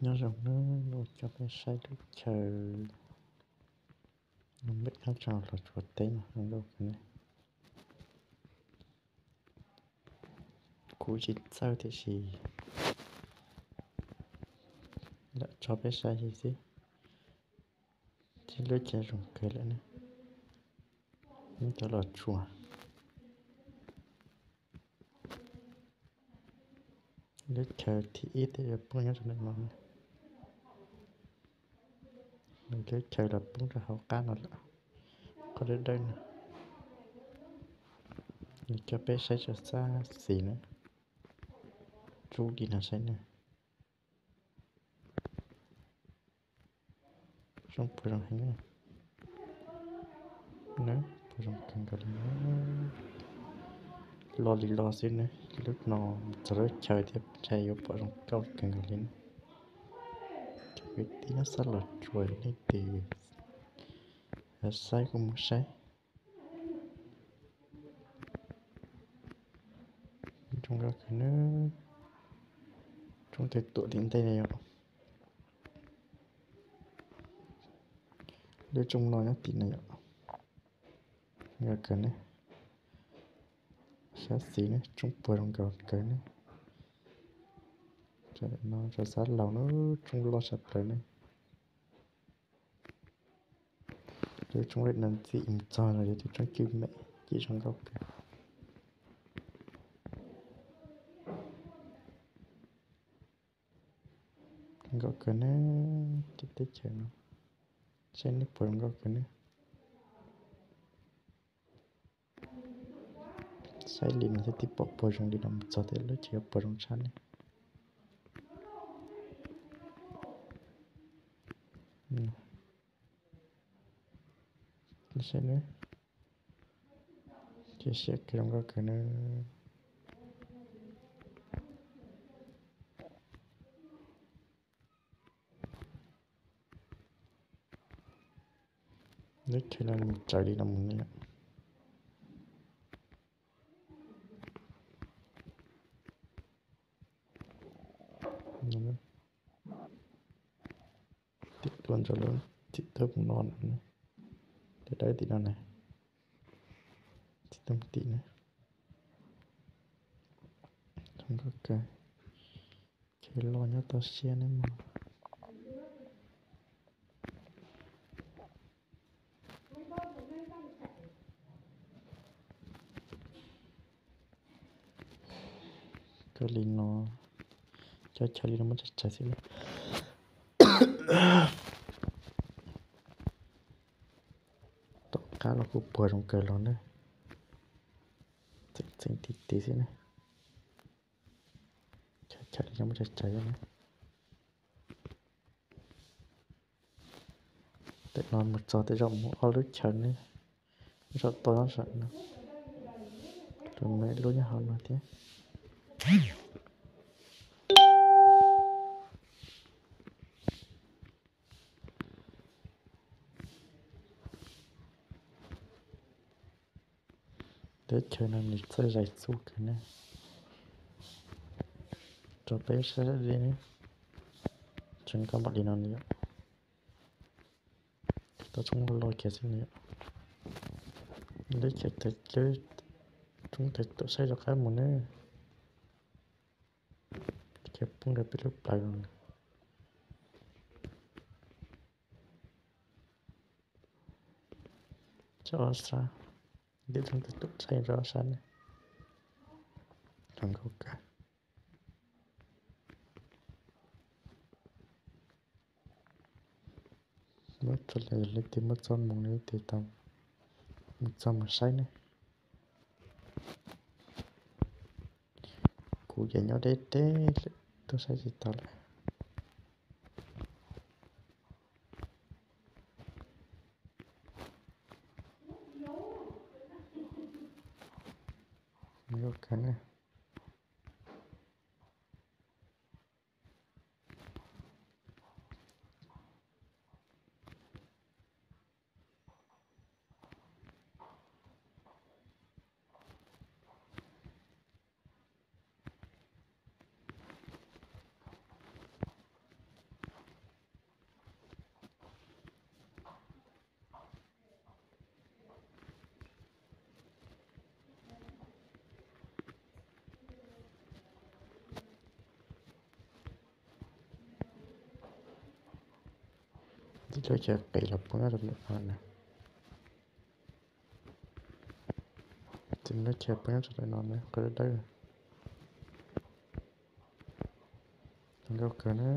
Nyob zoo nawb, ua coj peb saib lub chaw Npem Thab Tsaug Hluas Tsuas teb no zoo nkauj kawg ne. Kuv tsis txawj tiam sis lam tso peb saib xwb. Ces lub chaw zoo kawg lawm ne. Nyob cov Los Tsuas. Lub chaw thib ib thiaj yuav poob nyob rau ntawm no. Lub chaw los poob rau hauv qab no lawm, qhov dawb dawb no. Nws coj peb saib tso sab xis na. Rub li no saib na. Zoo puas zoo heev na. Na, puas zoo kawg nkaus li na. Lo li lo xwb na, lub no txog lub chaw thiab ntshai yuav pom zoo nkauj kawg nkaus li na. Cov kwv tij nyob sab Los Tsuas leej twg saib kuj mus saib. Zoo nkauj kawg na. Roob twg tuam tim ntej na yom. Lub roob no nyob tim no yom. Nkauj kawg ne. Sab xis ne, roob puag zoo nkauj kawg ne. Rau sab laug na, roob loj sab plaws ne. Lub roob no ntxim mus txog los yog tus roob cwj mem ces zoo nkauj kawg. Nkauj kawg ne, cov teb chaws no saib neb puas zoo nkauj kawg ne. Saib li no thiaj pom puas zoo li no mus txog tej lub chaw yuav puas zoo tshaj ne. Saib na, ces siab kawg zoo nkauj kawg na. Lub chaw no mus txawv li no mus ne. Tim tuaj ntawm lub tim tuaj mus no, tim dawb tim no na, tim tuaj mus tim na. Zoo nkauj kawg, chaw loj nyob toj siab ne mog. Kawg li no, cov chaw li no muaj tsav tsav xwb na. Tom qab los kuj puag zoo kawg los na. Txeev txeev ti ti xwb na. Chaw li no muaj tsav tsav na. Tej no mus txog tej zaum mus ob lub chaw ne. Zaum toj zaum no, tus me lub nyob hauv no thiab. Teb chaws no nws txawj zais txuj kawg ne. Rau peb saib li ne, tseem koj npam li no li yom. Tau tsob loj kiag xwb li yom. Lub chaw, lub roob tawm tuam saib rov qab mus ne. Chaw poob rau peb lub plawv no. Tso ob sab, lub roob tawm tuam saib rau ob sab ne. Zoo nkauj kawg. Muab tso, leej twg muab txoj moo, leej twg tau mus txog mus saib ne. Kuv ces nyob deb deb lawm, tuaj saib tsis tau lawm. Nkauj kawg na. Tib lub chaw qis los poob nyob rau ntawm no na. Tib lub chaw poob nyob rau ntawm no na, qhov dawb dawb. Zoo nkauj kawg na.